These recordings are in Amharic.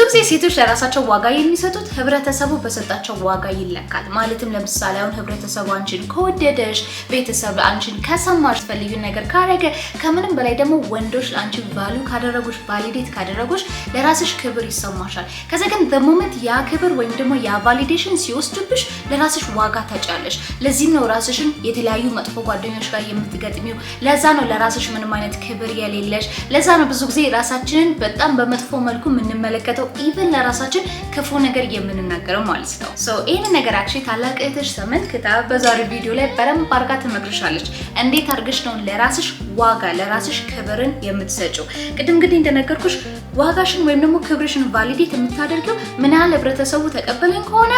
ጊዜ ሴቶች ለራሳቸው ዋጋ የሚሰጡት ህብረተሰቡ በሰጣቸው ዋጋ ይለካል። ማለትም ለምሳሌ አሁን ህብረተሰቡ አንቺን ከወደደሽ፣ ቤተሰብ አንቺን ከሰማሽ፣ ፈልጊውን ነገር ካረገ፣ ከምንም በላይ ደግሞ ወንዶች ለአንቺ value ካደረጉሽ፣ validate ካደረጉሽ ለራስሽ ክብር ይሰማሻል። ከዛ ግን the moment ያ ክብር ወይም ደግሞ ያ validation ሲወስድብሽ ለራስሽ ዋጋ ታጫለሽ። ለዚህም ነው ራስሽን የተለያዩ መጥፎ ጓደኞች ጋር የምትገጥሚው። ለዛ ነው ለራስሽ ምንም አይነት ክብር የሌለሽ። ለዛ ነው ብዙ ጊዜ ራሳችንን በጣም በመጥፎ መልኩ የምንመለከተው፣ even ለራሳችን ክፉ ነገር የምንናገረው ማለት ነው። So ይህንን ነገር actually ታላቅ እህትሽ ተመልክታ በዛሬው ቪዲዮ ላይ በደንብ አድርጋ ትመክርሻለች። እንዴት አድርገሽ ነው ለራስሽ ዋጋ፣ ለራስሽ ክብርን የምትሰጪው? ቅድም እንግዲህ እንደነገርኩሽ ዋጋሽን ወይም ደግሞ ክብርሽን validate የምታደርጊው ምን ያህል ህብረተሰቡ ተቀበለኝ ከሆነ፣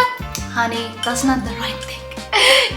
honey, that's not the right thing።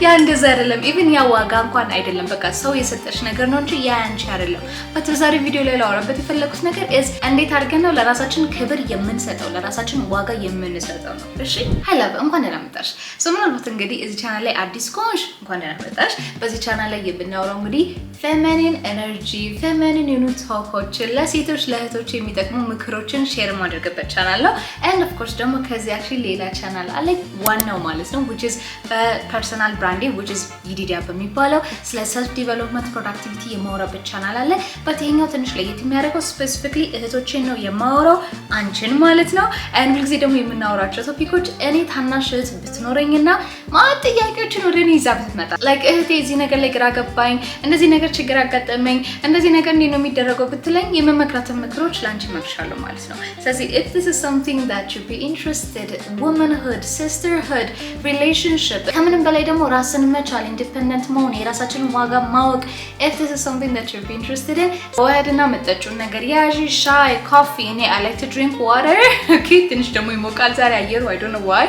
ያ እንደዛ አይደለም። Even ያ ዋጋ እንኳን አይደለም። በቃ ሰው የሰጠሽ ነገር ነው እንጂ ያ ያንቺ አይደለም። But በዛሬ ቪዲዮ ላይ ላወራበት የፈለኩት ነገር is እንዴት አድርገን ነው ለራሳችን ክብር የምንሰጠው፣ ለራሳችን ዋጋ የምንሰጠው ነው። እሺ፣ hi love፣ እንኳን ደህና መጣሽ። So ምናልባት እንግዲህ እዚህ ቻናል ላይ አዲስ ከሆንሽ እንኳን ደህና መጣሽ። በዚህ ቻናል ላይ የምናወራው እንግዲህ feminine energy፣ feminine የሆኑ talk ኦችን፣ ለሴቶች ለእህቶች የሚጠቅሙ ምክሮችን share የማደርግበት ቻናል ነው። And of course ደግሞ ከዚህ actually ሌላ ቻናል አለ፣ ዋናው ማለት ነው፣ which is በ personal brand ኤ፣ which is ይዲዲያ በሚባለው ስለ self development፣ productivity የማወራበት ቻናል አለ። But ይሄኛው ትንሽ ለየት የሚያደርገው specifically እህቶቼን ነው የማወራው፣ አንቺን ማለት ነው። And ሁልጊዜ ደግሞ የምናወራቸው topic ኦች እኔ ታናሽ እህት ብትኖረኝና ማት ጥያቄዎችን ወደ እኔ ይዛ ብትመጣ፣ like እህቴ እዚህ ነገር ላይ ግራ ገባኝ፣ እንደዚህ ነገር ችግር አጋጠመኝ፣ እንደዚህ ነገር እንዴት ነው የሚደረገው ብትለኝ የምመክራትን ምክሮች ለአንቺ እመክርሻለሁ ማለት ነው። ስለዚህ if this is something that you be interested፣ womanhood፣ sisterhood፣ relationship፣ ከምንም በላይ ደግሞ ራስን መቻል፣ independent መሆን፣ የራሳችንን ዋጋ ማወቅ፣ if this is something that you be interested in፣ go ahead እና መጠጪውን ነገር ያዢ፣ ሻይ፣ coffee። እኔ I like to drink water፣ okay፣ ትንሽ ደግሞ ይሞቃል ዛሬ አየሩ፣ I don't know why፣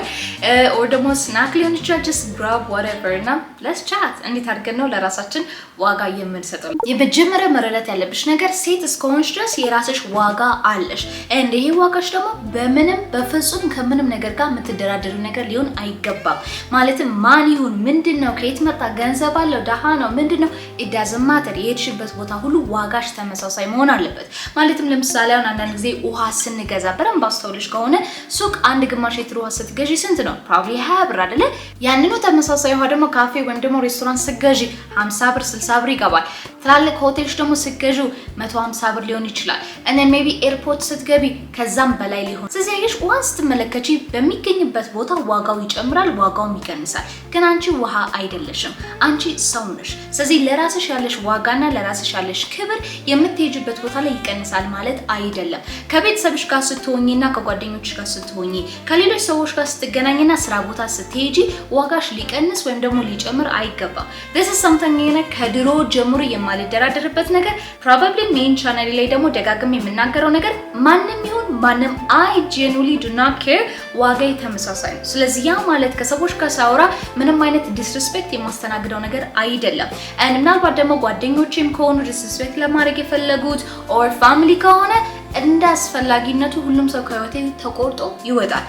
or ደግሞ snack ሊሆን ይችላል። Just grab whatever እና let's chat። እንዴት አድርገን ነው ለራሳችን ዋጋ የምንሰጠው? የመጀመሪያ መረዳት ያለብሽ ነገር ሴት እስከሆንሽ ድረስ የራስሽ ዋጋ አለሽ። And ይሄ ዋጋሽ ደግሞ በምንም፣ በፍጹም ከምንም ነገር ጋር የምትደራደሩ ነገር ሊሆን አይገባም። ማለትም ማን ይሁን፣ ምንድን ነው፣ ከየት መጣ፣ ገንዘብ አለው፣ ደሃ ነው፣ ምንድን ነው፣ it doesn't matter። የሄድሽበት ቦታ ሁሉ ዋጋሽ ተመሳሳይ መሆን አለበት። ማለትም ለምሳሌ አሁን አንዳንድ ጊዜ ውሃ ስንገዛ በደንብ አስተውልሽ ከሆነ ሱቅ አንድ ግማሽ ሊትር ውሃ ስትገዢ ስንት ነው? Probably 20 ብር አይደለ? ያንኑ ተመሳሳይ ውሃ ደግሞ ካፌ ወይም ደግሞ ሬስቶራንት ስትገዢ 50 ብር፣ 60 ብር ይገባል። ትላልቅ ሆቴሎች ደግሞ ስትገዢ 150 ብር ሊሆን ይችላል። And maybe airport ስትገቢ ከዛም በላይ ሊሆን። ስለዚህ አየሽ፣ ውሃን ስትመለከቺ በሚገኝበት ቦታ ዋጋው ይጨምራል፣ ዋጋውም ይቀንሳል። ግን አንቺ ውሃ አይደለሽም፣ አንቺ ሰው ነሽ። ስለዚህ ለራስሽ ያለሽ ዋጋና ለራስሽ ያለሽ ክብር የምትሄጂበት ቦታ ላይ ይቀንሳል ማለት አይደለም። ከቤተሰብሽ ጋር ስትሆኚና ከጓደኞችሽ ጋር ስትሆኚ፣ ከሌሎች ሰዎች ጋር ስትገናኝና ስራ ቦታ ስትሄጂ ዋጋሽ ሊቀንስ ወይም ደግሞ ሊጨምር አይገባም። This is something ከድሮ ጀምሮ የማልደራደርበት ነገር፣ probably main channel ላይ ደግሞ ደጋግሜ የምናገረው ነገር፣ ማንም ይሁን ማንም I genuinely do not care፣ ዋጋዬ ተመሳሳይ ነው። ስለዚህ ያ ማለት ከሰዎች ጋር ሳወራ ምንም አይነት disrespect የማስተናግደው ነገር አይደለም። And ምናልባት ደግሞ ጓደኞቼም ከሆኑ disrespect ለማድረግ የፈለጉት or family ከሆነ እንደ አስፈላጊነቱ ሁሉም ሰው ከህይወቴ ተቆርጦ ይወጣል።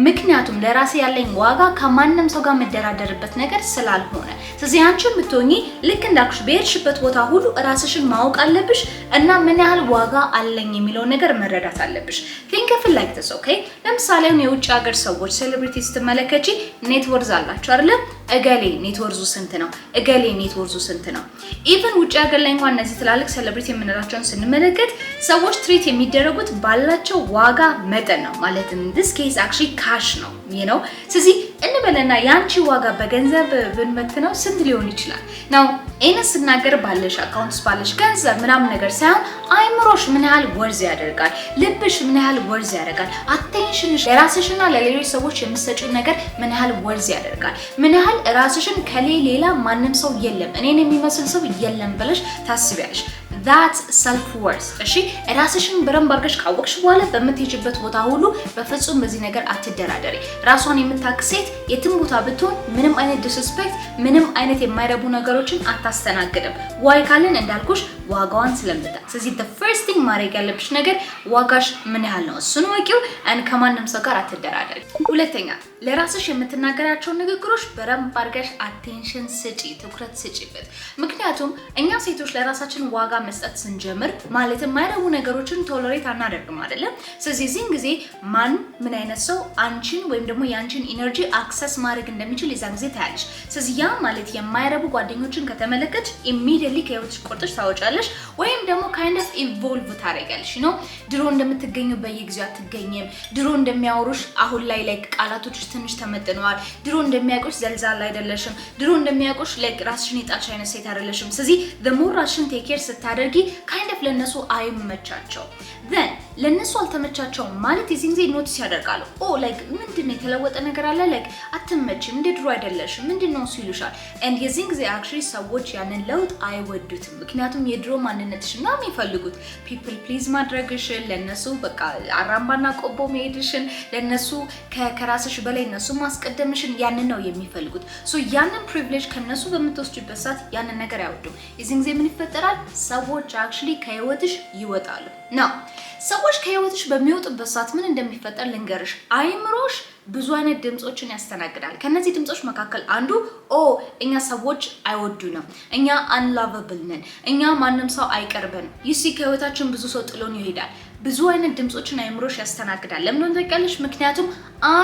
ምክንያቱም ለራሴ ያለኝ ዋጋ ከማንም ሰው ጋር የምደራደርበት ነገር ስላልሆነ። ስለዚህ አንቺ የምትሆኚ ልክ እንዳልኩሽ በሄድሽበት ቦታ ሁሉ ራስሽን ማወቅ አለብሽ እና ምን ያህል ዋጋ አለኝ የሚለውን ነገር መረዳት አለብሽ። Think of it like this, okay። ለምሳሌ አሁን የውጭ ሀገር ሰዎች celebrity ስትመለከቺ net worth አላቸው አይደለ? እገሌ net worth ኡ ስንት ነው? እገሌ net worth ኡ ስንት ነው? Even ውጭ ሀገር ላይ እንኳን እነዚህ ትላልቅ celebrity የምንላቸውን ስንመለከት ሰዎች treat የሚደረጉት ባላቸው ዋጋ መጠን ነው። ማለትም this case actually cash ነው። ስለዚህ እንበለና የአንቺ ዋጋ በገንዘብ ብንመትነው ስንት ሊሆን ይችላል? Now ይህንን ስናገር ባለሽ account ውስጥ ባለሽ ገንዘብ ምናምን ነገር ሳይሆን አይምሮሽ ምን ያህል worth ያደርጋል፣ ልብሽ ምን ያህል worth ያደርጋል፣ attention ሽ፣ ለራስሽና ለሌሎች ሰዎች የምትሰጪው ነገር ምን ያህል worth ያደርጋል፣ ምን ያህል ራስሽን ከሌ ሌላ ማንም ሰው የለም፣ እኔን የሚመስል ሰው የለም ብለሽ ታስቢያለሽ። That's self worth። እሺ፣ ራስሽን በደንብ አድርገሽ ካወቅሽ በኋላ በምትሄጂበት ቦታ ሁሉ በፍጹም በዚህ ነገር አትደራደሪ። ራሷን የምታውቅ ሴት የትም ቦታ ብትሆን ምንም አይነት disrespect፣ ምንም አይነት የማይረቡ ነገሮችን አታስተናግድም። Why ካልን እንዳልኩሽ ዋጋዋን ስለምታውቅ። ስለዚህ the first thing ማድረግ ያለብሽ ነገር ዋጋሽ ምን ያህል ነው እሱን እወቂው። And ከማንም ሰው ጋር አትደራደሪ። ሁለተኛ፣ ለራስሽ የምትናገራቸውን ንግግሮች በደንብ አድርገሽ attention ስጪ፣ ትኩረት ስጪበት። ምክንያቱም እኛ ሴቶች ለራሳችን ዋጋ መስጠት ስንጀምር ማለትም የማይረቡ ነገሮችን tolerate አናደርግም አይደለም። ስለዚህ የዚህን ጊዜ ማን ምን አይነት ሰው አንቺን ወይም ደግሞ የአንቺን energy access ማድረግ እንደሚችል የዛን ጊዜ ታያለሽ። ስለዚህ ያ ማለት የማይረቡ ጓደኞችን ከተመለከትሽ immediately ከህይወትሽ ቆርጠሽ ታወጫለሽ፣ ወይም ደግሞ kind of evolve ታደርጊያለሽ። ድሮ እንደምትገኘው በየጊዜው አትገኝም። ድሮ እንደሚያወሩሽ አሁን ላይ like ቃላቶችሽ ትንሽ ተመጥነዋል። ድሮ እንደሚያውቁሽ ዘልዛላ አይደለሽም። ድሮ እንደሚያውቁሽ like ራስሽን የጣልሽ አይነት ሴት አይደለሽም። ስለዚህ the more ራስሽን take care ስታደርጊ kind of ለነሱ አይመቻቸው፣ then ለነሱ አልተመቻቸውም ማለት የዚህን ጊዜ notice ያደርጋሉ። "Oh, like ምንድን ነው፣ የተለወጠ ነገር አለ፣ like አትመችም፣ እንደ ድሮ አይደለሽም፣ ምንድን ነው?" እሱ ይሉሻል። And የዚህን ጊዜ actually ሰዎች ያንን ለውጥ አይወዱትም። ምክንያቱም የድሮ ማንነትሽን ነው የሚፈልጉት። People please ማድረግሽን፣ ለነሱ በቃ አራምባና ቆቦ መሄድሽን፣ ለነሱ ከራስሽ በላይ እነሱ ማስቀደምሽን ያንን ነው የሚፈልጉት። So ያንን privilege ከነሱ በምትወስጂበት ሰዓት ያንን ነገር አይወዱም። የዚህን ጊዜ ምን ይፈጠራል? ሰዎች actually ከህይወትሽ ይወጣሉ። Now ሰዎች ከህይወትሽ በሚወጡበት ሰዓት ምን እንደሚፈጠር ልንገርሽ። አይምሮሽ ብዙ አይነት ድምፆችን ያስተናግዳል። ከነዚህ ድምፆች መካከል አንዱ "ኦ፣ እኛ ሰዎች አይወዱንም፣ እኛ unlovable ነን፣ እኛ ማንም ሰው አይቀርበንም።" You see፣ ከህይወታችን ብዙ ሰው ጥሎን ይሄዳል። ብዙ አይነት ድምፆችን አይምሮሽ ያስተናግዳል። ለምን ታውቂያለሽ? ምክንያቱም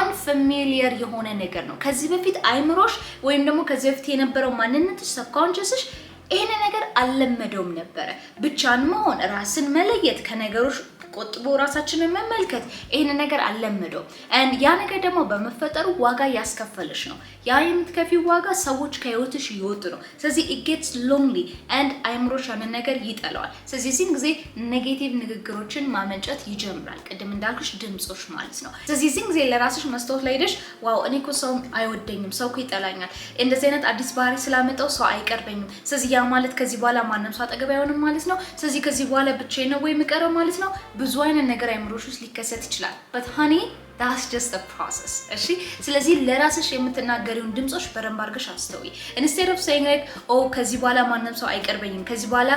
unfamiliar የሆነ ነገር ነው። ከዚህ በፊት አይምሮሽ ወይም ደግሞ ከዚህ በፊት የነበረው ማንነትሽ፣ subconscious ሽ ይሄን ነገር አልለመደውም ነበረ። ብቻን መሆን፣ ራስን መለየት፣ ከነገሮች ቆጥቦ ራሳችንን መመልከት ይህን ነገር አልለመደውም። And ያ ነገር ደግሞ በመፈጠሩ ዋጋ ያስከፈለሽ ነው። ያ የምትከፊው ዋጋ ሰዎች ከህይወትሽ እየወጡ ነው። ስለዚህ it gets lonely and አይምሮሽ ያንን ነገር ይጠላዋል። ስለዚህ የዚህን ጊዜ negative ንግግሮችን ማመንጨት ይጀምራል። ቅድም እንዳልኩሽ ድምፆች ማለት ነው። ስለዚህ የዚህን ጊዜ ለራስሽ መስታወት ላይ ሄደሽ "ዋው፣ እኔ እኮ ሰው አይወደኝም፣ ሰው እኮ ይጠላኛል፣ እንደዚህ አይነት አዲስ ባህሪ ስላመጣው ሰው አይቀርበኝም። ስለዚህ ያ ማለት ከዚህ በኋላ ማንም ሰው አጠገቤ አይሆንም ማለት ነው። ስለዚህ ከዚህ በኋላ ብቻዬን ነው ወይ የምቀረው ማለት ነው።" ብዙ አይነት ነገር አይምሮሽ ውስጥ ሊከሰት ይችላል። But honey, that's just a process። እሺ፣ ስለዚህ ለራስሽ የምትናገሪውን ድምጾች በደንብ አድርገሽ አስተውይ። Instead of saying like "ኦ፣ ከዚህ በኋላ ማንም ሰው አይቀርበኝም፣ ከዚህ በኋላ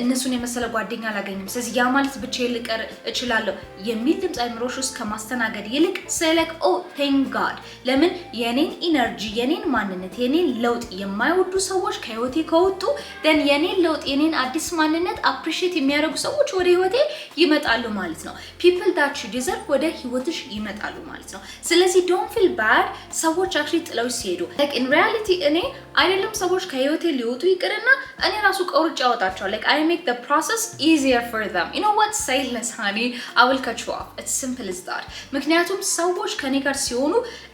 እነሱን የመሰለ ጓደኛ አላገኝም፣ ስለዚህ ያ ማለት ብቻዬን ልቀር እችላለሁ" የሚል ድምፅ አይምሮሽ ውስጥ ከማስተናገድ ይልቅ say like, "Oh, thank God፣ ለምን የኔን energy፣ የኔን ማንነት፣ የኔን ለውጥ የማይወዱ ሰዎች ከህይወቴ ከወጡ then የኔን ለውጥ፣ የኔን አዲስ ማንነት appreciate የሚያደርጉ ሰዎች ወደ ህይወቴ ይመጣሉ ማለት ነው። People that you deserve ወደ ህይወትሽ ይመጣሉ ማለት ነው።" ስለዚህ don't feel bad ሰዎች actually ጥለውሽ ሲሄዱ። Like in reality እኔ አይደለም ሰዎች ከህይወቴ ሊወጡ ይቅርና እኔ ራሱ ቆርጬ አወጣቸዋለሁ። Like I make the process easier for them. You know what? Say less, honey. I will cut you off. It's simple as that. ምክንያቱም ሰዎች ከኔ ጋር ሲሆኑ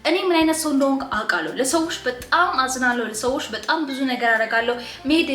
እኔ ምን አይነት ሰው እንደሆንኩ አውቃለሁ። ለሰዎች በጣም አዝናለሁ። ለሰዎች በጣም ብዙ ነገር አደርጋለሁ። መሄድ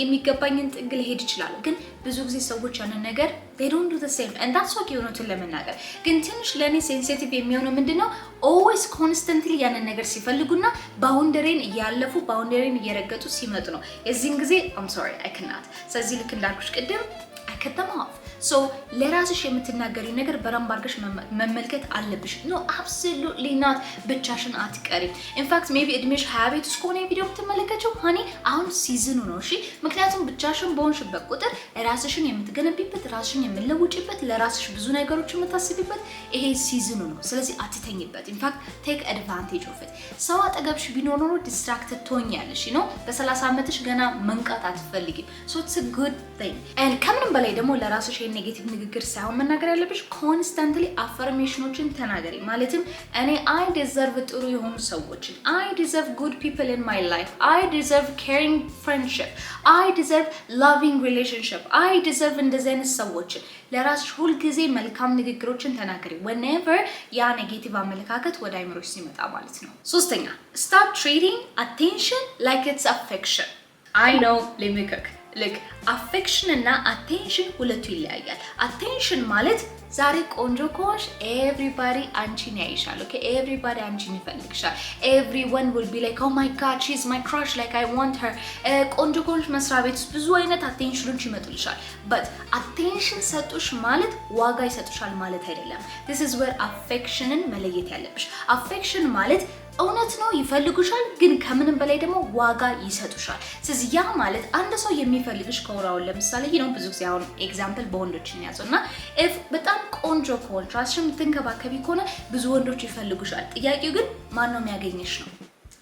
የሚገባኝን ጥግ ልሄድ እችላለሁ። ግን ብዙ ጊዜ ሰዎች ያንን ነገር they don't do the same and that's okay። እውነቱን ለመናገር ግን ትንሽ ለእኔ sensitive የሚሆነው ምንድነው፣ always constantly ያንን ነገር ሲፈልጉና boundary ን እያለፉ፣ boundary ን እየረገጡ ሲመጡ ነው። የዚህን ጊዜ አም ሶሪ፣ አይ ክናት። ስለዚህ ልክ እንዳልኩሽ ቅድም I cut them off። So ለራስሽ የምትናገሪው ነገር በደንብ አድርገሽ መመልከት አለብሽ። No, absolutely not። ብቻሽን አትቀሪም። In fact maybe እድሜሽ 20 ቤት ውስጥ ከሆነ ቪዲዮ የምትመለከችው honey፣ አሁን season ኑ ነው። እሺ፣ ምክንያቱም ብቻሽን በሆንሽበት ቁጥር ራስሽን የምትገነቢበት፣ ራስሽን የምትለውጪበት፣ ለራስሽ ብዙ ነገሮች የምታስቢበት ይሄ season ኑ ነው። ስለዚህ አትተኝበት። In fact take advantage of it። ሰው አጠገብሽ ቢኖር ኖሮ distracted ትሆኛለሽ። በ30 ዓመትሽ ገና መንቃት አትፈልጊም። So it's a good thing። And ከምንም በላይ ደግሞ ለራስሽ negative ንግግር ሳይሆን መናገር ያለብሽ constantly affirmation ኖችን ተናገሪ። ማለትም እኔ I deserve ጥሩ የሆኑ ሰዎችን፣ I deserve good people in my life፣ I deserve caring friendship፣ I deserve loving relationship፣ I deserve እንደዚህ አይነት ሰዎችን። ለራስሽ ሁልጊዜ መልካም ንግግሮችን ተናገሪ። Whenever ያ negative አመለካከት ወደ አይምሮሽ ሲመጣ ማለት ነው። ሶስተኛ፣ stop treating attention like it's affection። I know, let me cook። Like affection እና attention ሁለቱ ይለያያል። Attention ማለት ዛሬ ቆንጆ ከሆንሽ everybody አንቺን ያይሻል። Okay, everybody አንቺን ይፈልግሻል። Everyone will be like, "Oh my God, she is my crush, like I want her።" ቆንጆ ከሆንሽ መስሪያ ቤት ውስጥ ብዙ አይነት attention ኖች ይመጡልሻል። But attention ሰጡሽ ማለት ዋጋ ይሰጡሻል ማለት አይደለም። This is where affection ን መለየት ያለብሽ። Affection ማለት እውነት ነው ይፈልጉሻል፣ ግን ከምንም በላይ ደግሞ ዋጋ ይሰጡሻል። ስለዚህ ያ ማለት አንድ ሰው የሚፈልግሽ ከሆነ፣ አሁን ለምሳሌ ብዙ ጊዜ አሁን example በወንዶች እንያዘው እና if በጣም ቆንጆ ከሆንሽ፣ ራስሽን የምትንከባከቢ ከሆነ ብዙ ወንዶች ይፈልጉሻል። ጥያቄው ግን ማን ነው የሚያገኝሽ ነው።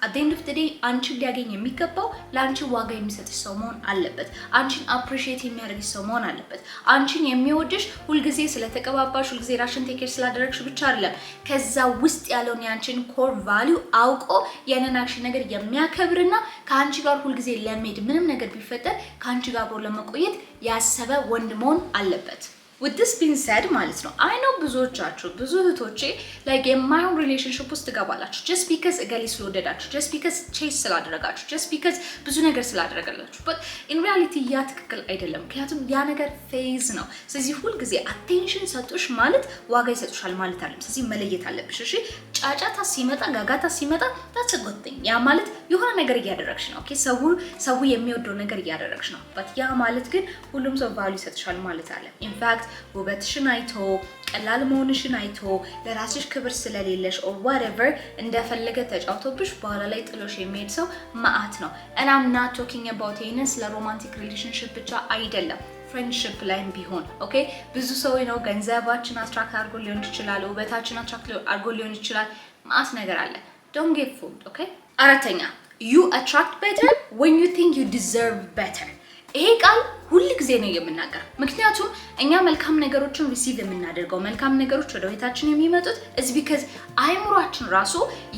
At the end of the day አንቺን ሊያገኝ የሚገባው ለአንቺ ዋጋ የሚሰጥሽ ሰው መሆን አለበት። አንቺን appreciate የሚያደርግሽ ሰው መሆን አለበት። አንቺን የሚወድሽ ሁልጊዜ ስለተቀባባሽ፣ ሁልጊዜ ራስሽን take care ስላደረግሽ ብቻ አይደለም። ከዛ ውስጥ ያለውን የአንቺን core value አውቆ ያንን action ነገር የሚያከብርና ከአንቺ ጋር ሁልጊዜ ለመሄድ፣ ምንም ነገር ቢፈጠር ከአንቺ ጋር አብሮ ለመቆየት ያሰበ ወንድ መሆን አለበት። With this being said ማለት ነው፣ I know ብዙዎቻችሁ፣ ብዙ እህቶቼ like የማይሆን relationship ውስጥ ትገባላችሁ just because እገሌ ስለወደዳችሁ፣ just because chase ስላደረጋችሁ፣ just because ብዙ ነገር ስላደረገላችሁ፣ but in reality ያ ትክክል አይደለም። ምክንያቱም ያ ነገር phase ነው። ስለዚህ ሁልጊዜ attention ሰጡሽ ማለት ዋጋ ይሰጡሻል ማለት አይደለም። ስለዚህ መለየት አለብሽ። እሺ፣ ጫጫታ ሲመጣ፣ ጋጋታ ሲመጣ that's a good thing። ያ ማለት የሆነ ነገር እያደረግሽ ነው። Okay፣ ሰው የሚወደው ነገር እያደረግሽ ነው። But ያ ማለት ግን ሁሉም ሰው value ይሰጥሻል ማለት አይደለም። In fact ውበትሽን አይቶ፣ ቀላል መሆንሽን አይቶ፣ ለራስሽ ክብር ስለሌለሽ or whatever እንደፈለገ ተጫውቶብሽ በኋላ ላይ ጥሎሽ የሚሄድ ሰው መአት ነው። And I'm not talking about ይሄንን ስለ romantic relationship ብቻ አይደለም፣ friendship ላይም ቢሆን፣ okay። ብዙ ሰው ገንዘባችን attract አድርጎ ሊሆን ይችላል፣ ውበታችን attract አድርጎ ሊሆን ይችላል። መአት ነገር አለ። Don't get fooled, okay። አራተኛ፣ you attract better when you think you deserve better። ይሄ ቃል ሁል ጊዜ ነው የምናገር። ምክንያቱም እኛ መልካም ነገሮችን receive የምናደርገው፣ መልካም ነገሮች ወደ ህይወታችን የሚመጡት is because አይምሯችን ራሱ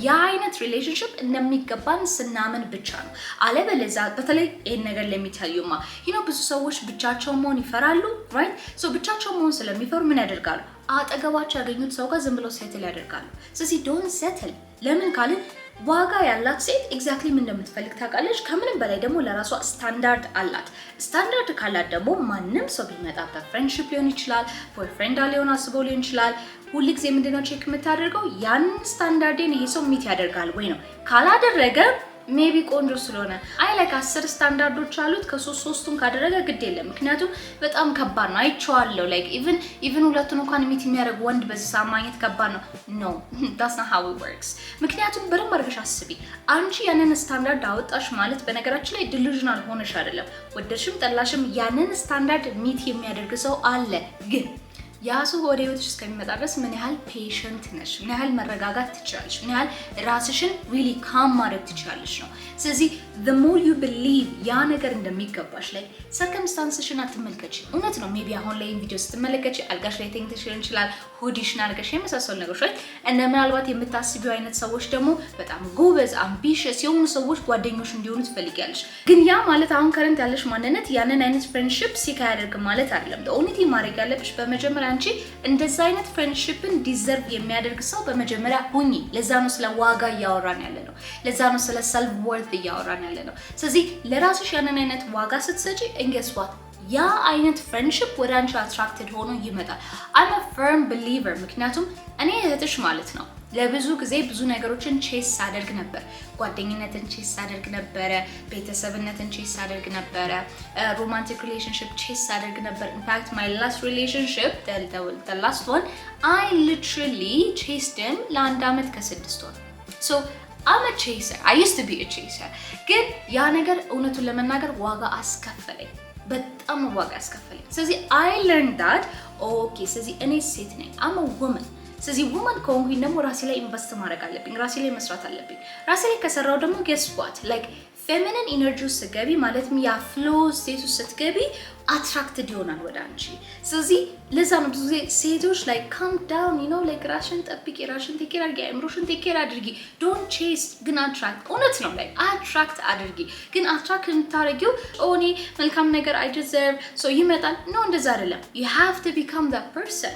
ያ አይነት relationship እንደሚገባን ስናምን ብቻ ነው። አለበለዚያ በተለይ ይህን ነገር ለሚታዩማ ብዙ ሰዎች ብቻቸውን መሆን ይፈራሉ፣ right? So ብቻቸውን መሆን ስለሚፈሩ ምን ያደርጋሉ? አጠገባቸው ያገኙት ሰው ጋር ዝም ብለው settle ያደርጋሉ። ስለዚህ don't settle። ለምን ካልን ዋጋ ያላት ሴት exactly ምን እንደምትፈልግ ታውቃለች። ከምንም በላይ ደግሞ ለራሷ ስታንዳርድ አላት። ስታንዳርድ ካላት ደግሞ ማንም ሰው ቢመጣ በ friendship ሊሆን ይችላል፣ boyfriend ሊሆን አስበው ሊሆን ይችላል። ሁልጊዜ ምንድነው check የምታደርገው? ያንን ስታንዳርዴን ይሄ ሰው meet ያደርጋል ወይ ነው። ካላደረገ maybe ቆንጆ ስለሆነ አይ like 10 ስታንዳርዶች አሉት፣ ከሶስት ሶስቱን ካደረገ ግድ የለም። ምክንያቱም በጣም ከባድ ነው፣ አይቼዋለሁ። Like even ሁለቱን እንኳን meet የሚያደርግ ወንድ በዚህ ሰዓት ማግኘት ከባድ ነው። No, that's not how it works። ምክንያቱም በደንብ አድርገሽ አስቢ። አንቺ ያንን ስታንዳርድ አወጣሽ ማለት በነገራችን ላይ delusional ሆነሽ አይደለም። ወደድሽም ጠላሽም ያንን standard meet የሚያደርግ ሰው አለ፣ ግን ያ ሰው ወደ ህይወትሽ እስከሚመጣ ድረስ ምን ያህል patient ነሽ፣ ምን ያህል መረጋጋት ትችላለሽ፣ ምን ያህል ራስሽን really calm ማድረግ ትችላለሽ ነው። ስለዚህ the more you believe ያ ነገር እንደሚገባሽ ላይ circumstance ሽን አትመልከች። እውነት ነው። Maybe አሁን ላይ ቪዲዮ ስትመለከች አልጋሽ ላይ ተኝተሽ ሊሆን ይችላል፣ hoodie ሽን አድርገሽ፣ የመሳሰሉ ነገሮች ላይ። እና ምናልባት የምታስቢው አይነት ሰዎች ደግሞ በጣም ጎበዝ፣ ambitious የሆኑ ሰዎች ጓደኞች እንዲሆኑ ትፈልጊያለሽ። ግን ያ ማለት አሁን current ያለሽ ማንነት ያንን አይነት friendship seek አያደርግም ማለት አይደለም። Only ማድረግ ያለብሽ በመጀመሪያ አንቺ እንደዛ አይነት friendship ን deserve የሚያደርግ ሰው በመጀመሪያ ሁኚ። ለዛ ነው ስለ ዋጋ እያወራን ያለ ነው። ለዛ ነው ስለ self worth እያወራን ያለ ነው። ስለዚህ ለራስሽ ያንን አይነት ዋጋ ስትሰጪ and guess what፣ ያ አይነት friendship ወደ አንቺ attracted ሆኖ ይመጣል። I'm a firm believer፣ ምክንያቱም እኔ እህትሽ ማለት ነው ለብዙ ጊዜ ብዙ ነገሮችን chase ሳደርግ ነበር። ጓደኝነትን chase ሳደርግ ነበረ። ቤተሰብነትን chase ሳደርግ ነበረ። Romantic relationship chase ሳደርግ ነበር። In fact, my last relationship, last one, I literally chased him ለአንድ ዓመት ከ6 ወር። So I'm a chaser, I used to be a chaser። ግን ያ ነገር እውነቱን ለመናገር ዋጋ አስከፈለኝ። በጣም ዋጋ አስከፈለኝ። ስለዚህ I learned that, okay፣ ስለዚህ እኔ ሴት ነኝ፣ I'm a woman። ስለዚህ woman ከሆንኩኝ ደግሞ ራሴ ላይ invest ማድረግ አለብኝ፣ ራሴ ላይ መስራት አለብኝ። ራሴ ላይ ከሰራው ደግሞ guess what፣ like feminine energy ውስጥ ስትገቢ፣ ማለትም ያ flow state ውስጥ ስትገቢ attracted ይሆናል ወደ አንቺ። ስለዚህ ለዛ ነው ብዙ ጊዜ ሴቶች like calm down, like ራስሽን ጠብቂ፣ ራስሽን take care አድርጊ፣ አእምሮሽን take care አድርጊ። Don't chase ግን attract። እውነት ነው፣ like attract አድርጊ፣ ግን attract የምታደርጊው እኔ መልካም ነገር I deserve so ይመጣል no፣ እንደዛ አይደለም። You have to become that person።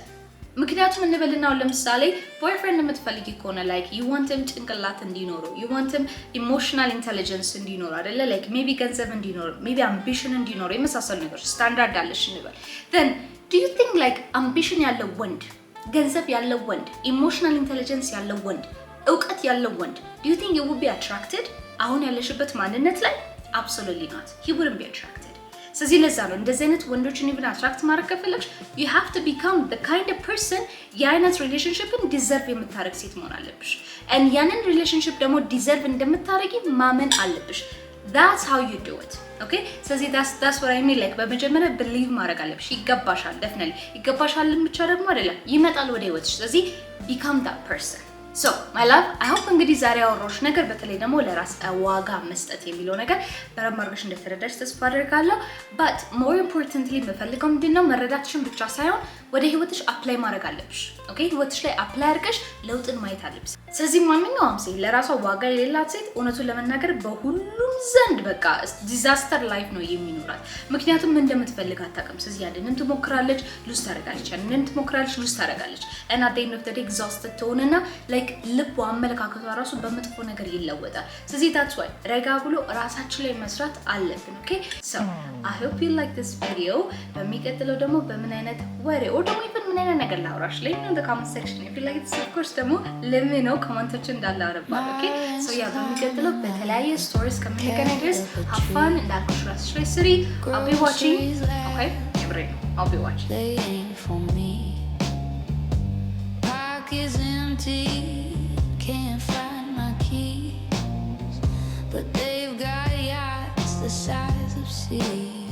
ምክንያቱም እንበልና ለምሳሌ boyfriend የምትፈልጊ ከሆነ like you want him ጭንቅላት እንዲኖረው፣ you want him emotional intelligence እንዲኖረው አይደለ? Like maybe ገንዘብ እንዲኖረው፣ maybe ambition እንዲኖረው፣ የመሳሰሉ ነገሮች ስታንዳርድ አለሽ እንበል። Then do you think like ambition ያለው ወንድ፣ ገንዘብ ያለው ወንድ፣ emotional intelligence ያለው ወንድ፣ እውቀት ያለው ወንድ, do you think he would be attracted አሁን ያለሽበት ማንነት ላይ? Absolutely not, he wouldn't be attracted። ስለዚህ ለዛ ነው እንደዚህ አይነት ወንዶችን even attract ማድረግ ከፈለግሽ you have to become the kind of person የአይነት relationship ን deserve የምታደርግ ሴት መሆን አለብሽ። And ያንን relationship ደግሞ deserve እንደምታደርጊ ማመን አለብሽ። That's how you do it, okay? ስለዚህ that's what I mean. Like በመጀመሪያ believe ማድረግ አለብሽ። ይገባሻል፣ definitely ይገባሻልን ብቻ ደግሞ አይደለም፣ ይመጣል ወደ ህይወትሽ። ስለዚህ become that person. So my love, I hope እንግዲህ ዛሬ ያወራሁሽ ነገር በተለይ ደግሞ ለራስ ዋጋ መስጠት የሚለው ነገር በደንብ አድርገሽ እንደተረዳሽ ተስፋ አደርጋለሁ። But more importantly የምፈልገው ምንድን ነው፣ መረዳትሽን ብቻ ሳይሆን ወደ ህይወትሽ apply ማድረግ አለብሽ። Okay፣ ህይወትሽ ላይ apply አድርገሽ ለውጥን ማየት አለብሽ። ስለዚህ ማንኛውም ሴት፣ ለራሷ ዋጋ የሌላት ሴት እውነቱን ለመናገር በሁሉም ዘንድ በቃ disaster life ነው የሚኖራት። ምክንያቱም ምን እንደምትፈልግ አታውቅም። ስለዚህ ያንንም ትሞክራለች፣ lose ታደርጋለች፣ ያንንም ትሞክራለች፣ lose ታደርጋለች እና at the end of the day exhausted ትሆንና like ልቧ አመለካከቷ ራሱ በመጥፎ ነገር ይለወጣል። ስለዚህ that's why ረጋ ብሎ ራሳችን ላይ መስራት አለብን። Okay, so I hope you like this video። በሚቀጥለው ደግሞ በምን አይነት ወሬ or ደግሞ even ምን አይነት ነገር ላውራሽ let me know in the comment section. If you like this, of course ደግሞ let me know፣ comment ኦችን እንዳለ አነባለሁ። Okay, so yeah፣ በሚቀጥለው በተለያየ stories ከምንገናኝ ድረስ have fun። እንዳልኩሽ ራስሽ ላይ ስሪ። I'll be watching, okay? የምሬ ነው። I'll be watching. They ain't for me. Park is empty, can't find my keys, but they've got yachts the size of seas.